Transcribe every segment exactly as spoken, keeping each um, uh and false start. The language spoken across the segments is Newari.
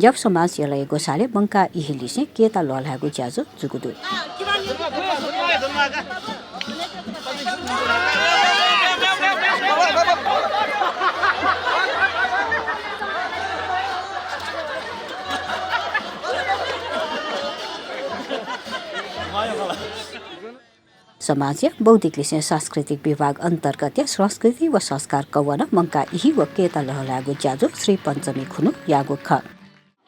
यापु समाज यलय् ग्वसालय् मंकाः इहिलिसें कय्ता लःल्हायेगु ज्याझ्वः जूगु दु। समाजया बौद्धिक लिसें सांस्कृतिक विभाग अन्तर्गतया संस्कृति व संस्कार कवनं मंकाः इहि व कय्ता लःल्हायेगु ज्याझ्वः श्री पञ्चमी खुन्हु याःगु खः।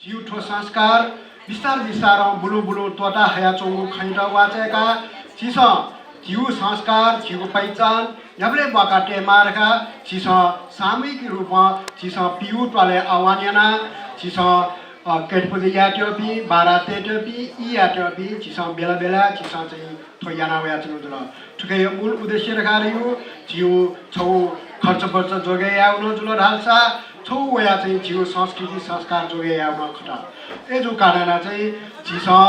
झीगु थ्व संस्कार बिस्तार बिस्तारं बुलुं बुलुं त्वःता हयाच्वंगु खँयात वाःचाय्काः झीसं झीगु संस्कार, झीगु पहिचान न्ह्याबलें ब्वाका तयेमाः धकाः झीसं सामूहिक रूपं झीसं पिउगु त्वालय् आह्वान यानाः झीसं, अ, कय्तापुजा यायेत्यंपिं, बारा तयेत्यंपिं, ई यायेत्यंपिं झीसं बेला बेला झीसं चाहिँ थ्व याना वयाच्वनागु जुल। थुकिया मूल उद्देश्य धकाः धइगु झीगु छगू खर्च बर्च जोगय् यायेगु नं जुल धाःसा छगू वयाः चाहिँ झीगु संस्कृति संस्कार जोगय् यायेगु नं खः। अय्जूगु कारणं चाहिँ झीसं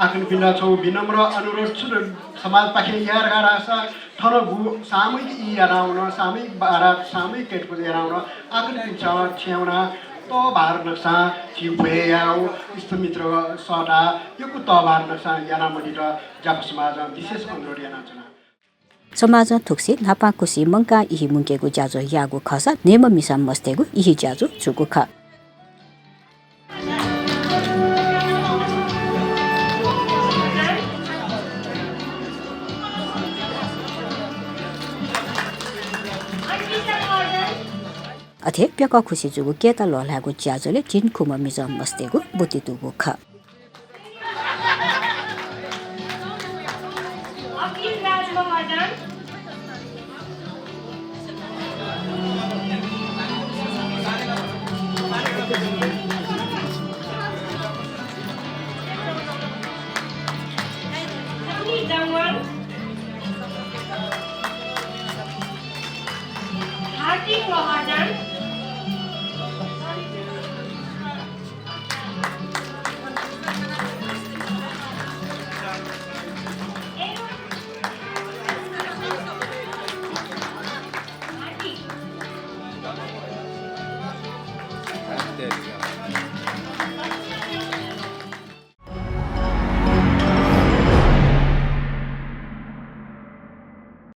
आकनपिन्त छगू विनम्र अनुरोध छु द-, समाजपाखें याये धकाः धाःसा थन गु सामूहिक ई यानावन, सामूहिक बारा, सामूहिक कय्तापुजा यानावन, आकनपिन्सं थ्यंवनाः तःभार नकसां झीगु भ्वय् यायेगु इष्टमित्र सःताः यक्व तःभार नकसां यानामदीत ज्यापु समाजं विशेष अनुरोध यानाच्वना। समाजं थुगुसी न्हापांकुसि मंकाः इहि मुंकेगु ज्याझ्वः याःगु खःसा न्हय्म्ह मिसा मस्तय्गु इहि ज्याझ्वः जूगु खः। अथे प्यकंकुसि जूगु कय्ता लःल्हायेगु ज्याझ्वलय् झिंखुम्ह मिजं मस्तय्गु ब्वति दुगु खः। अखिल राज महाजन। जंगल। हार्दिक महाजन।